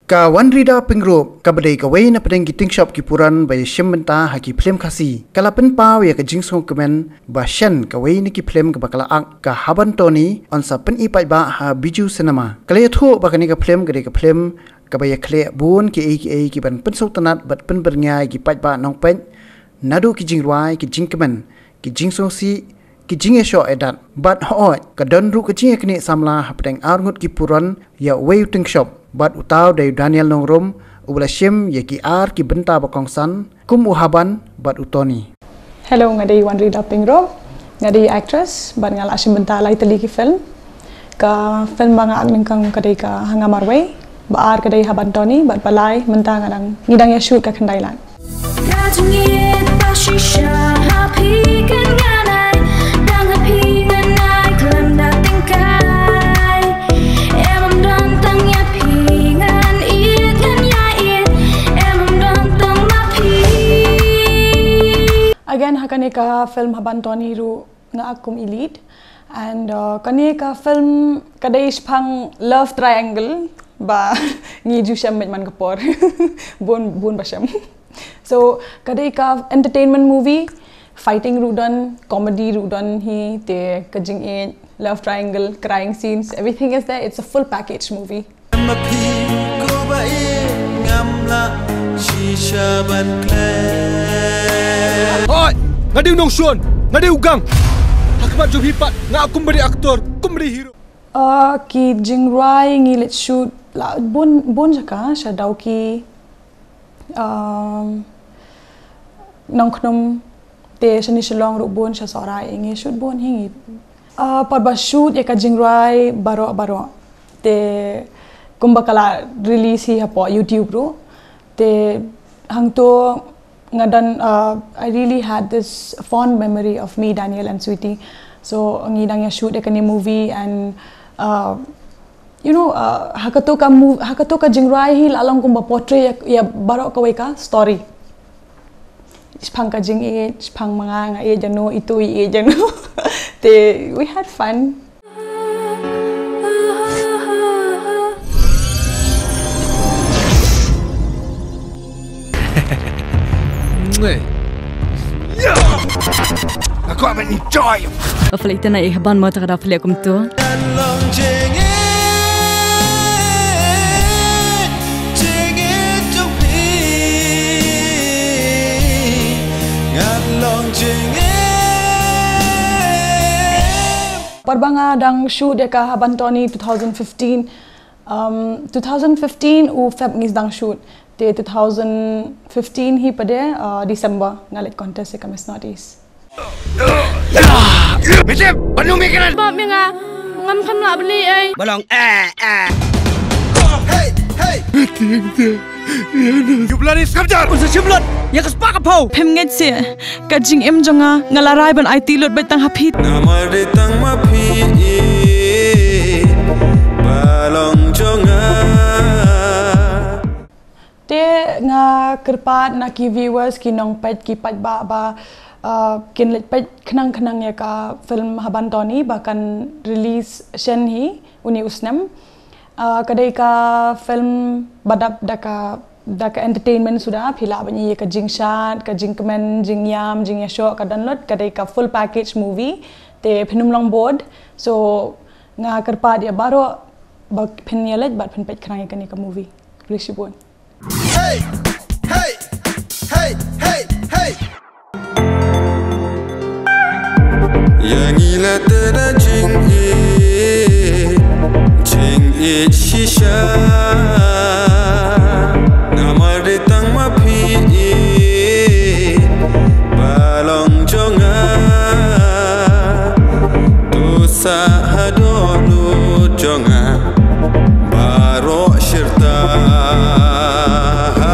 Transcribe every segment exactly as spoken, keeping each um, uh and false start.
Ka Wanrida Pyngrope, kaba dei kawei na pdeng ki tyngshop ki puran ba ïashim bynta ha ki phlim Khasi, ka la pynpaw ïa ka jingsngewkmen ba shen kawei na ki phlim kaba ka la ak, ka Haban Tony, yn sa pyni paidbah ha Bijou Cinema. Ka la ïathuh ba kane ka phlim ka dei ka phlim kaba ïakhleh bun kiei kiei kiban pynsngewtynnat bad pynbyrngia ïa ki paidbah nongpeit, naduh ki jingrwai, ki jingkmen, ki jingsngewsih, ki jingïashoh ïadat. Bad hooid, ka don ruh ka jingïaknieh samla hapdeng arngut ki puran ïa uwei u tyngshop, bad uta u dei u Daniel Nongrum, uba la shim ïa ki ar ki bynta ba kongsan, kum u Haban bad u Tony. Hello, nga dei Wanrida Pyngrope, nga dei actress, bad nga la shim bynta lai tylli ki film. Ka film ba nga ak nyngkong ka dei ka Ha Nga Marwei, ba ar ka dei Haban Tony, bad ba lai mynta nga dang, ngi dang ïa shoot ka Khyndai Lad. Ka jingïeit ba shisha ha phi kan ngan ai, tang ha phi ngan ai khlem da tyngkai. Em ym don tang ïa phi ngan ïeit, ngan ïa ïeit, em ym don tang ma phi. Again, ha kane ka film Haban Tony ruh nga ak kum i lead. And uh, kane ka film ka dei shaphang love triangle ba ngi ju shem beit man ka por. Bun, bun ba shem. So ka dei ka entertainment movie, fighting ruh don, comedy ruh don hi, te ka jingïeit, love triangle, crying scenes, everything is there. It's a full package movie. Ma phi ko ba i ngam lah shisha ban klet. Hoi, nga dei u nongshun, nga dei u gang. Ha khmat jong phi pat nga kum ba dei actor, kum ba dei hero. Ah, ki jingrwai ngi leit shoot la bun, bun jaka, sha Dawki, um, Nongkhnum, te shane Shillong ruh bun, sha Sohra, ngi shoot bun hi ngi. Ah, por ba shoot ïa ka jingrwai baroh baroh, te kumba ka la release hi hapoh YouTube ruh, te hangto nga don, ah, I really had this fond memory of me, Daniel and Sweety. So ngi dang ïa shoot ïa kane movie and, ah, you know, uh, ha kato ka mov-, ha kato ka jingrwai hi la long kumba portray ïa, ïa baroh kawei ka story. Shaphang ka jingïeit, shaphang ma nga, nga ïeit ïano, itu i ïeit ïano. Te, we had fun. Nga kwah ban enjoy. Ba phi leh ïa kane i Haban mo, te ka da phi leh kumto. Por ba nga dang shoot ïa ka Haban Tony two thousand fifteen. Um, two thousand fifteen u Feb ngi sdang shoot. Te two thousand fifteen hi pat de, uh, December nga leit contest ïa ka Miss Northeast. Miss, ban ym ïa kren. Bap ïa nga, ngam kham lah beli ei. Balong, eh, eh. Hey, hey. You bloody skamjar. Un sa shim lut ïa ka spah ka phew. Phim ngeit seh. Ka jingim jong nga, nga la rai ban aiti lut beit tang ha phi. Namar dei tang ma phi i ba long jong nga. Te nga kyrpad na ki viewers, ki nongpeit, ki paidbah ba, uh, kin leit peit khnang khnang ïa ka film Haban Tony ba kan release shen hi une u snem. Uh, ka dei ka film ba dap da ka, da ka entertainment suda, phi lah ban ïohi ïa ka jingshad, ka jingkmen, jingïam, jingïashoh, ka download, ka dei ka full package movie. Te phin ym long bored. So nga kyrpad ïa baroh ba phin ïa leit bad phin peit khnang ïa kane ka movie. Khublei shibun. Hey, hey, hey, hey, hey. Ïa ngi la te da jingïeit, jingïeit shisha. Namar dei tang ma phi i ba long jong nga. To sa ha dohnud jong nga. Baroh shirta ha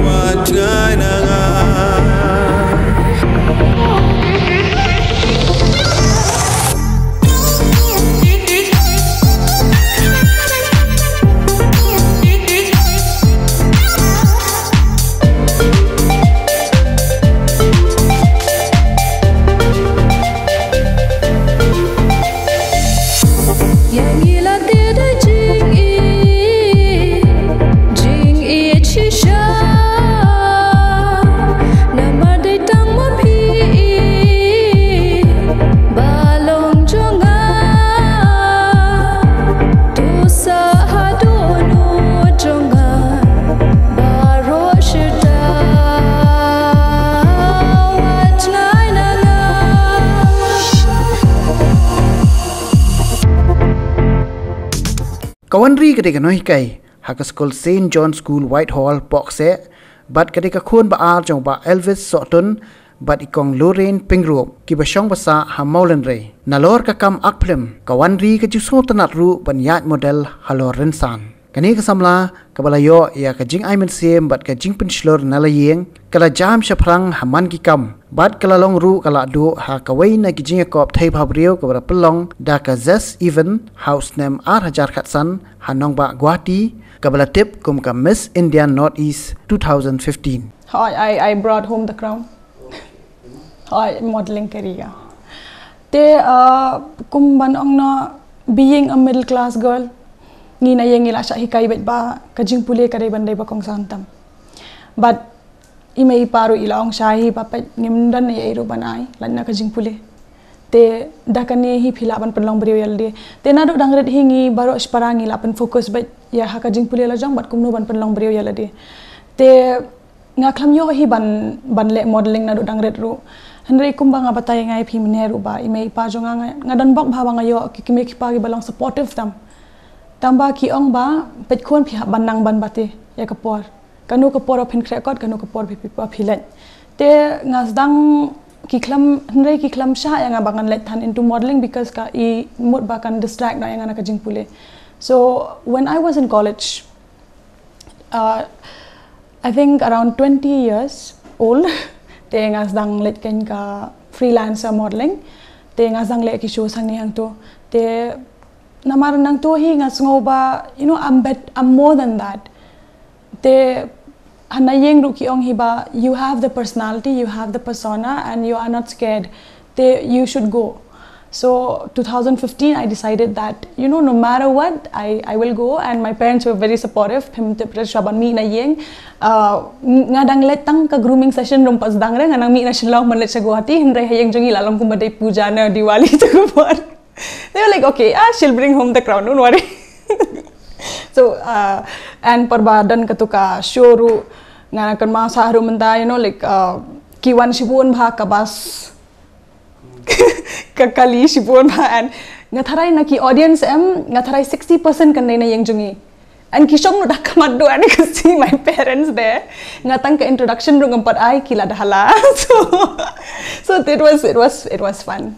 wat jngai na nga. Ïa ngi la te da jingïeit, Wanri ka dei ka nonghikai ha ka skul Saint John School, Whitehall, Pohkseh, bad ka dei ka khun ba ar jong Bah Elvis Sohtun bad i Kong Lorraine Pyngrope, kiba shong basa ha Mawlynrei. Nalor ka kam act film, ka Wanri ka jingsngewtynnad ruh ban ïaid model halor rynsan. Kane ka samla kaba la ïoh ïa ka jingai mynsiem bad ka jingpynshlur na la ïing, ka la jam shaphrang ha man ki kam bad ka la long ruh ka la duh ha kawei na ki jingïakop thei bhabriew kaba la pynlong da ka Zest Event ha u snem ar hajar khatsan ha nongbah Guwahati, kaba la tip kum ka Miss India North East two thousand fifteen. Hi, I, I brought home the crown. Hi, modeling career. Te, uh, kum ban ong noh, being a middle class girl, ngi na ïing ngi la shah hikai beit ba ka jingpule ka dei ban dei ba kongsan tam. But i mei i pa ruh i la ong shai hi ba peit ngim don ei ei ruh ban ai, lait na ka jingpule. Te da kane hi phi lah ban pynlong briew ïa lade. Te naduh dang rit hi ngi baroh shipara ngi la pynfocus beit ïa ha ka jingpule la jong bad kumno ban pynlong briew ïa lade. Te nga khlem ïoh hi ban, ban leh modeling naduh dang rit ruh. Hynrei kumba nga batai ïa nga ïa phi mynne ruh ba i mei i pa jong nga, nga, nga don bok bha ba nga ïoh ki kmie ki kpa kiba long supportive tam. Tang ba ki ong ba peit khun phi hap ban nang ban bate ïa ka por. Kano ka por ba phin khreh kot, kano ka por ba phi, ba phi leit. Te nga sdang ki khlem, hynrei ki khlem shah ïa nga ba ngan leit than into modeling because ka i mut ba kan distract noh ïa nga na ka jingpule. So when I was in college, uh, I think around twenty years old, te nga sdang leit kein ka freelancer modeling, te nga sdang leh ki show hangne hangto. Te namar nangto hi nga sngew ba, you know, I'm bet-, I'm more than that. Te ha na ïing ruh ki ong hi ba, you have the personality, you have the persona, and you are not scared. Te you should go. So two thousand fifteen, I decided that, you know, no matter what, I, I will go, and my parents were very supportive. Phim tip re shuwa ban mih na ïing. Uh, nga dang leit tang ka grooming session ruh ym pat sdang re, nga nang mih na Shillong ban leit sha Guwahati, hynrei ha ïing jong ngi la long kumba dei puja ne Diwali te ka por. They were like, "Okay, ah, she'll bring home the crown, don't worry." So, uh, and por ba don kato ka show ruh, nga kynmaw sa ruh mynta, you know, like, uh, ki wan shibun bha, ka bus ka kali shibun bha, and nga tharai na ki audience em, nga tharai sixty percent kan dei na ïing jong ngi. And ki shong ruh da ka mat duh, and I could see my parents there. Nga tang ka introduction ruh ngam pat ai, ki la da hala. So, so it was, it was, it was fun.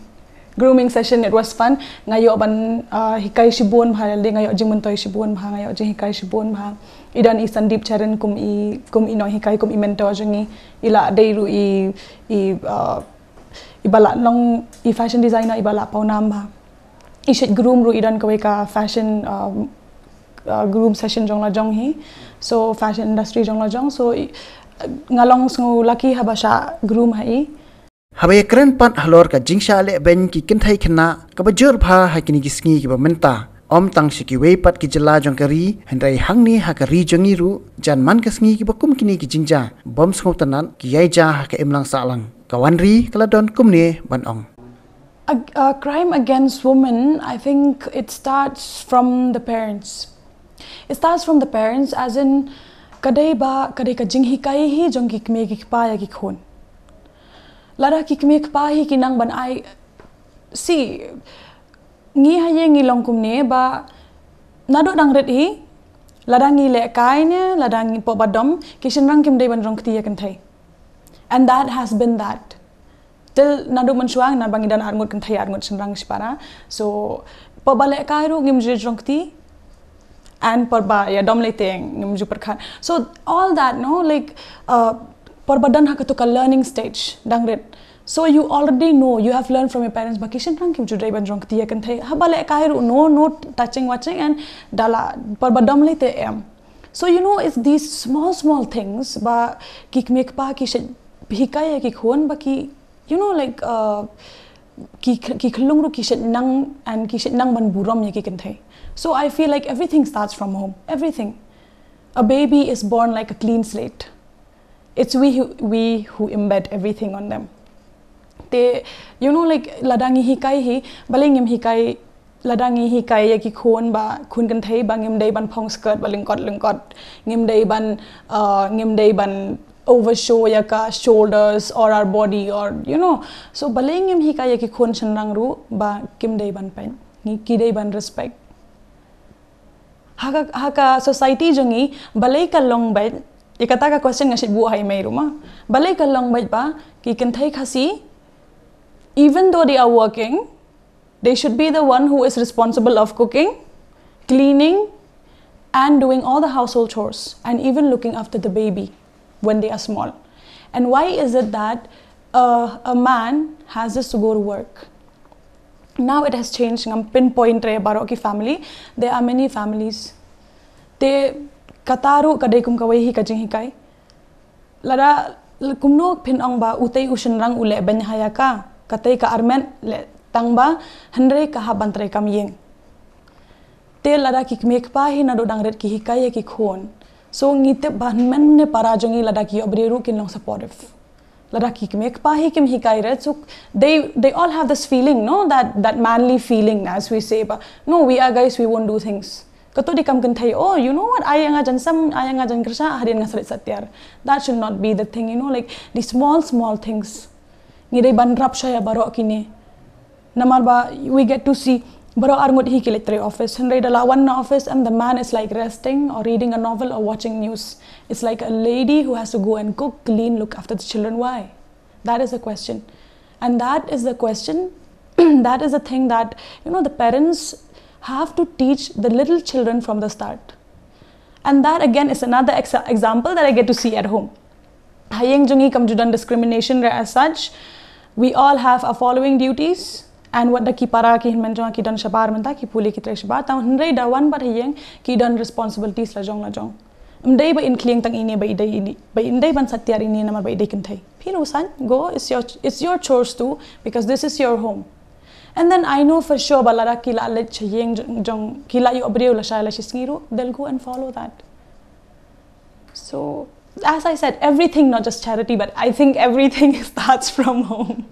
Grooming session, it was fun. Nga ïoh ban, uh, hikai shibun bha, ïa lade nga ïoh jingmyntoi shibun bha, nga ïoh jinghikai shibun bha. I don i Sandeep Charan kum i, kum i nonghikai, kum i mentor jong ngi. I la dei ruh i, i, uh, i ba la long i fashion designer, i ba la pawnam bha. I shait groom ruh i don kawei ka fashion, um, uh, groom session jong la jong hi. So fashion industry jong la jong. So i, nga long sngew lucky haba shah groom ha i. Haba ïakren pat halor ka jingshah leh beiñ ki kynthei khynnah kaba jur bha ha kine ki sngi kiba mynta, ym tang sha kiwei pat ki jylla jong ka ri, hynrei hangne ha ka ri jong ngi ruh, jan man ka sngi kiba kum kine ki jingjia bym sngewtynnat ki ïai jia ha ka imlang sahlang. Ka Wanri ka la don kumne ban ong. A, a crime against women, I think it starts from the parents. It starts from the parents, as in, ka dei ba, ka dei ka jinghikai hi jong ki kmie ki kpa ïa ki khun. Lada ki kmie kpa hi ki nang ban ai, see, ngi ha ïing ngi long kumne ba, naduh dang rit hi, lada ngi lehkai ne, lada ngi pop ba dom, ki shynrang kim dei ban rong kti ïa kynthei. And that has been that. Till naduh mynshuwa, namar ba ngi don arngut kynthei arngut shynrang shipara. So, pop ba lehkai ruh ngim ju rong kti. And por ba ïa dom lei te ngim ju pyrkhat. So, all that, no, like, uh, por ba don ha kato ka learning stage, dang rit. So, you already know, you have learned from your parents, ba ki shynrang kim ju dei ban rong kti ïa kynthei. Haba lehkai ruh, no, no touching watching, and da la, por ba dom lei te em. So, you know, it's these small, small things, ba ki kmie kpa ki shait hikai ïa ki khun, ba ki, you know, like, uh, ki, ki khyllung ruh ki shait nang, and ki shait nang ban burom ïa ki kynthei. So I feel like everything starts from home. Everything. A baby is born like a clean slate. It's we who, we who embed everything on them. Te, you know, like, lada ngi hikai hi, balei ngim hikai, lada ngi hikai ïa ki khun ba, khun kynthei ba ngim dei ban phong skirt ba lyngkot lyngkot, ngim dei ban, uh, ngim dei ban overshow ïa ka shoulders or our body or, you know. So balei ngim hikai ïa ki khun shynrang ruh ba kim dei ban peit, ngi ki dei ban respect. Ha ka, ha ka society jong ngi, balei ka long beit, ïa kata ka question nga shait buh ha i mei ruh ma. Balei ka long beit ba ki kynthei Khasi, even though they are working, they should be the one who is responsible of cooking, cleaning, and doing all the household chores, and even looking after the baby when they are small. And why is it that uh, a man has this to go to work? Now it has changed. Ngam pinpoint re baroh ki family. There are many families. Te kata ruh ka dei kum kawei hi ka jinghikai. Lada kumno phin ong ba utei u shynrang u leh beiñ ha ïa ka, katei ka armet leh tang ba, hynrei ka hap ban trei kam ïing. Te lada ki kmie kpa hi naduh dang rit ki hikai ïa ki khun. So ngi tip ba hynmen ne para jong ngi lada ki ïoh briew ruh kin long supportive. Lada ki kmie kpa hi kim hikai rit, so they, they all have this feeling, no, that, that manly feeling, as we say, ba, no, we are guys, we won't do things. Kato dei kam kynthei, oh, you know what, ai nga jan sam, ai nga jan kyrsha, hadien nga sa rit sa tiar. That should not be the thing, you know, like, the small, small things. Ngi dei ban rap sha ïa baroh kine. Namar ba we get to see baroh arngut hi ki leit trei office. Hynrei da la wan na office and the man is like resting or reading a novel or watching news. It's like a lady who has to go and cook, clean, look after the children. Why? That is the question. And that is the question, that is the thing that, you know, the parents have to teach the little children from the start. And that again is another ex- example that I get to see at home. Ha ïing jong ngi kam ju don discrimination re as such. We all have our following duties. And wat da ki para ki hynmen jong ngi ki don shabar mynta, ki pule ki trei shabar. Tang hynrei da wan pat ha ïing ki don responsibilities la jong la jong. Ym dei ba in khlieng tang ine ba i dei ine, ba in dei ban sa tiar ine namar ba i dei kynthei. Phi ruh san, go, it's your, it's your chores too, because this is your home. And then I know for sure ba lada ki la leit sha ïing jong, jong, ki la ïoh briew la shai la shi sngi ruh, they'll go and follow that. So, as I said, everything, not just charity, but I think everything starts from home.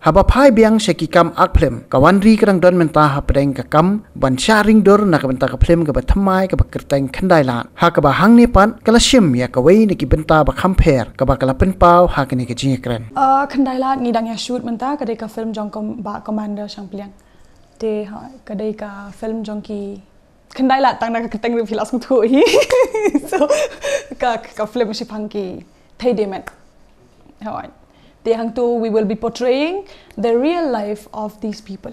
Haba phai biang sha ki kam ak phlim, ka Wanri ka dang don mynta hapdeng ka kam ban shah ring dur na ka bynta ka phlim kaba thymmai kaba kyrteng Khyndai Lad. Ha kaba hangne pat ka la shim ïa kawei na ki bynta ba kham pher kaba ka la pynpaw ha kane ka jingïakren. Uh, Khyndai Lad ngi dang ïa shoot mynta, ka dei ka film jong kom ba Commander Shangpliang. Te ha, ka dei ka film jong ki Khyndai Lad, tang na ka kyrteng ruh phi la sngewthuh hi. So ka, ka film shaphang ki Thei Diemet. Hooid. Te hangto we will be portraying the real life of these people.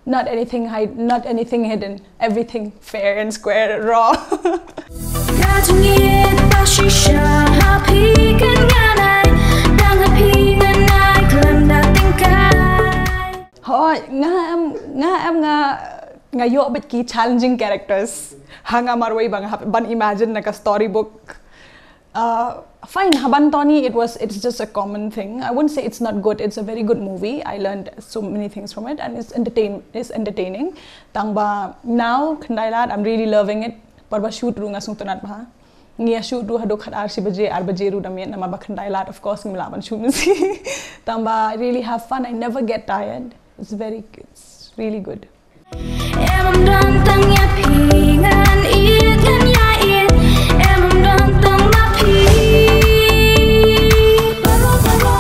Not anything hide, not anything hidden. Everything fair and square, raw. Ka jingïeit ba shisha ha phi kan ngan ai, tang ha phi ngan ai khlem da tyngkai. Hooid, nga em, nga em nga, nga ïoh beit ki challenging characters. Ha nga marwei ba nga hap ban imagine na ka storybook. Uh, fine, Haban Tony, it was, it's just a common thing. I wouldn't say it's not good. It's a very good movie. I learned so many things from it, and it's entertain, it's entertaining. Tang ba now, Khyndai Lad, I'm really loving it. Por ba shoot ruh nga sngewtynnat bha. Ngi ïa shoot ruh haduh khat ar shi baje, ar baje ruh da miet namar ba Khyndai Lad, of course, ngim lah ban shoot mynsiem. Tang ba I really have fun. I never get tired. It's very, it's really good. Em ym don tang ïa phi ngan ïeit ngan ïa ïeit. Em ym don tang ma phi. Baroh baroh.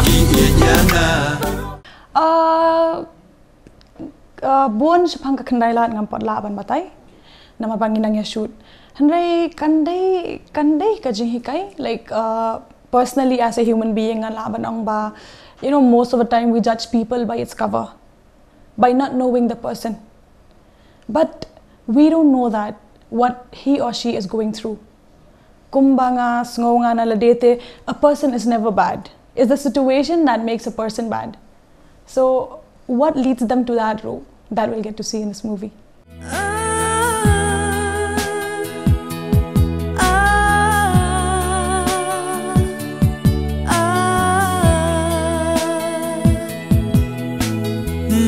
Uh, uh, bun shaphang ka Khyndai Lad ngam pat lah ban batai. Namar ba ngi nang ïa shoot. Hynrei kan dei, kan dei ka jinghikai, like, uh, personally as a human being, nga lah ban ong ba, you know, most of the time we judge people by its cover, by not knowing the person. But we don't know that, what he or she is going through. Kumba nga sngew nga na lade te, a person is never bad. It's the situation that makes a person bad. So, what leads them to that route? That we'll get to see in this movie.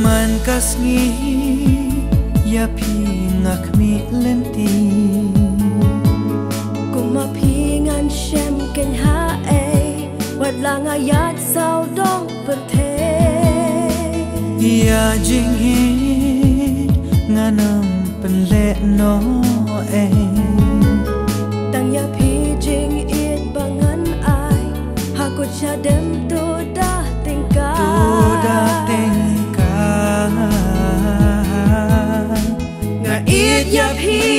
Man ka sngi ïa phi nga khmih lynti. Kum ma phi ngan shem kynha ei, wat la nga ïaid saw dong pyrthei. Ïa jingïeit ngan ym pynleh noh ei. Tang ïa phi jingïeit ba ngan ai, ha kut shadem to da tyngkai. To da tyngkai. Nga ïeit ïa phi.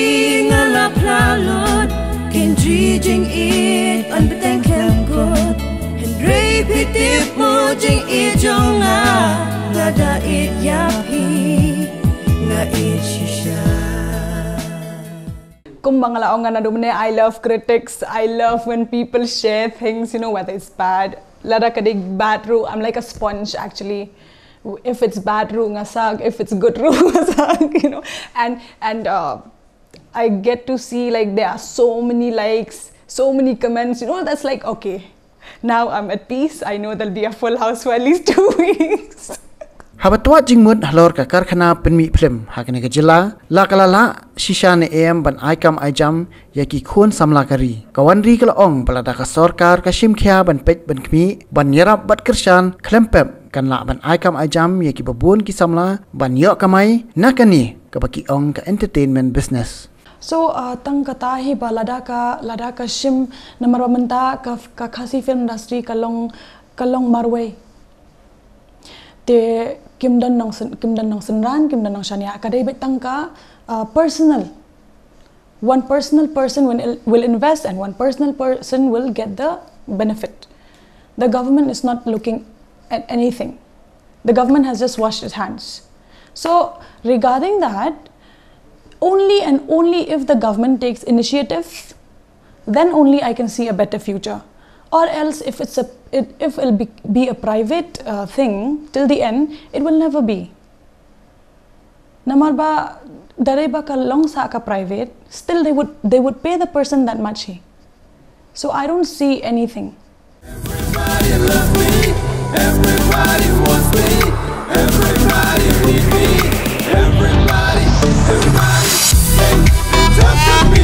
Ri jingïeit yn bteng khlem kut. Hynrei phi tip mo jingïeit jong nga. Nga da ïeit ïa phi. Nga ïeit shisha. Kumba nga la ong naduh mynne, I love critics. I love when people share things, you know, whether it's bad. Lada ka dei bad ruh, I'm like a sponge actually. If it's bad ruh nga suck, if it's good ruh nga suck, you know. And and uh, I get to see, like, there are so many likes, so many comments, you know, that's like, okay, now I'm at peace. I know there'll be a full house for at least two weeks. Haba twad jingmut halor ka karkhana pynmih phlim ha kane ka jylla, la ka la lah shisha ne em ban ai kam ai jam ïa ki khun samla ka ri. Ka Wanri ka la ong ba lada ka sorkar ka shim khia ban peit ban khmih, ban ïarap bad kyrshan khlem pep, kan lah ban ai kam ai jam ïa ki babun ki samla ban ïoh kamai na kane kaba ki ong ka entertainment business. So uh, tang kata hi ba lada ka, lada ka shim, namar ba mynta ka, ka Khasi film industry ka long, ka long marwei. Te kim don nong syn-, kim don nong synran, kim don nong shaniah. Ka dei beit tang ka uh, personal. One personal person will, will invest and one personal person will get the benefit. The government is not looking at anything. The government has just washed its hands. So, regarding that, only and only if the government takes initiative, then only I can see a better future. Or else, if it's a, it, if it'll be, be a private uh, thing till the end, it will never be. Namar ba da dei ba ka long sah ka private, still they would, they would pay the person that much hi. So I don't see anything. Everybody love me. Everybody wants me. Everybody need me. Everybody, everybody, hey, talk to me.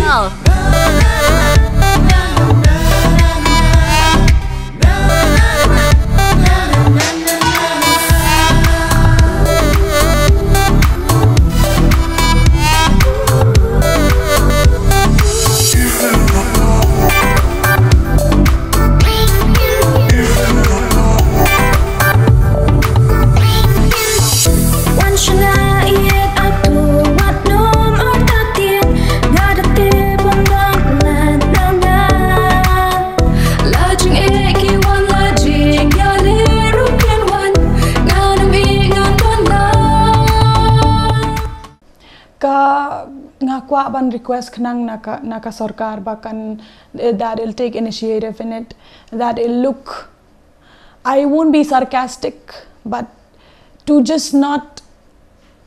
Ka, nga kwah ban request khnang na ka, na ka sorkar ba kan, eh, that it'll take initiative in it, that it'll look, I won't be sarcastic, but to just not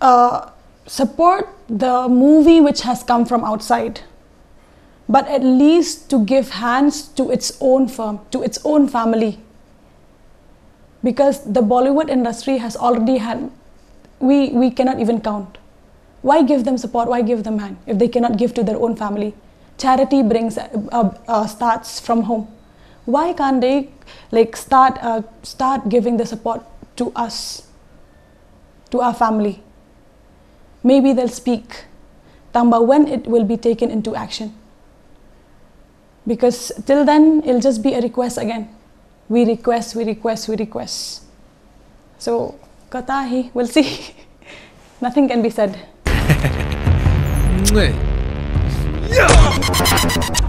uh, support the movie which has come from outside, but at least to give hands to its own firm, to its own family. Because the Bollywood industry has already had, we, we cannot even count. Why give them support? Why give them hand if they cannot give to their own family? Charity brings, uh, uh, uh, starts from home. Why can't they, like, start, uh, start giving the support to us, to our family? Maybe they'll speak. Tangba when it will be taken into action. Because till then, it'll just be a request again. We request, we request, we request. So, kata hi, we'll see. Nothing can be said.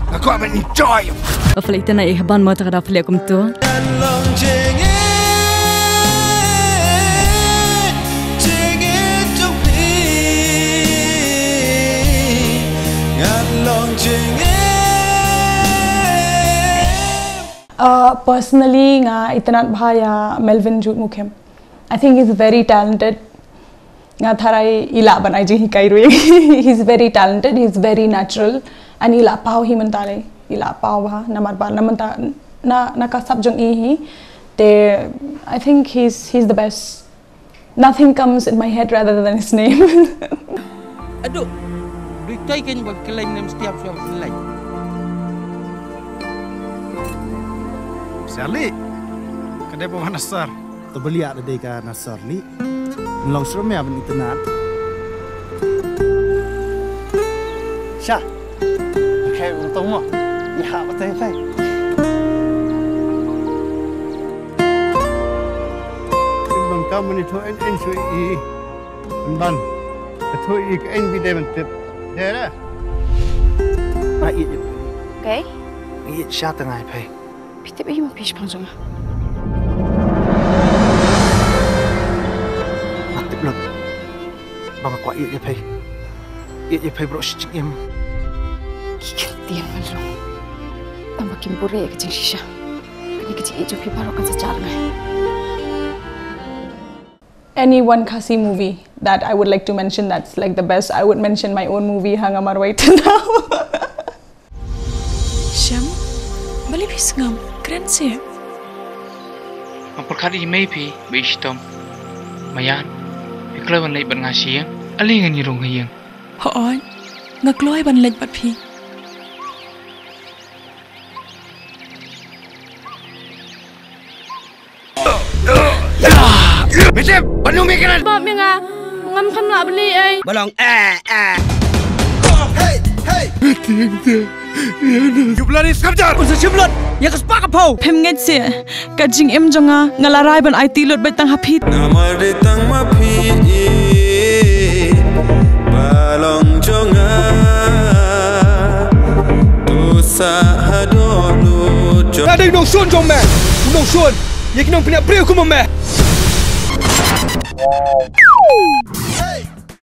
Aku akan enjoy. Hopefully tena ih ban mo ta ka da flick kumtu. Uh, personally, nga itynnad bha ïa Melvin Jute Mukhim. I think he's very talented. Nga tharai i lah ban ai jinghikai ruh. He's very talented, he's very natural, and i lah paw hi mynta lei. I lah paw bha, namar ba na mynta, na, na ka sap jong i hi. Te, I think he's, he's the best. Nothing comes in my head rather than his name. Aduh, dui toi kein ba kyllein nem stiap shuwa kyllein. Sali, ka dei ba wan asar. To beliak da dei ka nasar li. Nlong srem ya ban itynnad. Sha. Kai ung tong mo. Ni ha ba tai tai. Ban kam ni tho en en sui i. Ban. Tho i ka en bi dei ban tip. Dei da. Ba i. Phi? Ïeit sha tang ïa phi. Phi tip aïu ma phi shaphang jong nga? Nga tip lut ba nga kwah ïeit ïa phi. Ïeit ïa phi baroh shi jingim. Ki kyntien man long. Tang ba kim buhrieh ïa ka jingshisha. Kane ka jingïeit jong phi baroh kan sa jah rngai. Any one Khasi movie that I would like to mention that's like the best, I would mention my own movie, Hanga Marwai Tendao. Shem, balei phi sngap? Kren seh. Nga pyrkhat ïa i mei phi ba i shitom. Maïan, phi kloi ban leit bad nga sha ïing? Ale ngan ïa rung ha ïing. Hooid, nga kloi ban leit bad phi. Mitip, banu mi kren. Bap mi nga, ngam kham lah beli ai. Balong eh eh. Hey, hey. You bloody skamjar. Usa shimlot. Ya ka spak ka pau. Phim ngeit seh. Ka jingim jong nga nga la rai ban aiti lut beit tang ha phi. Namar dei tang ma phi i ba long jong nga. Tu sa ha dohnud jong. Nga dei u nongshun jong me. U nongshun. Ïa ki nongpynïap briew kum me.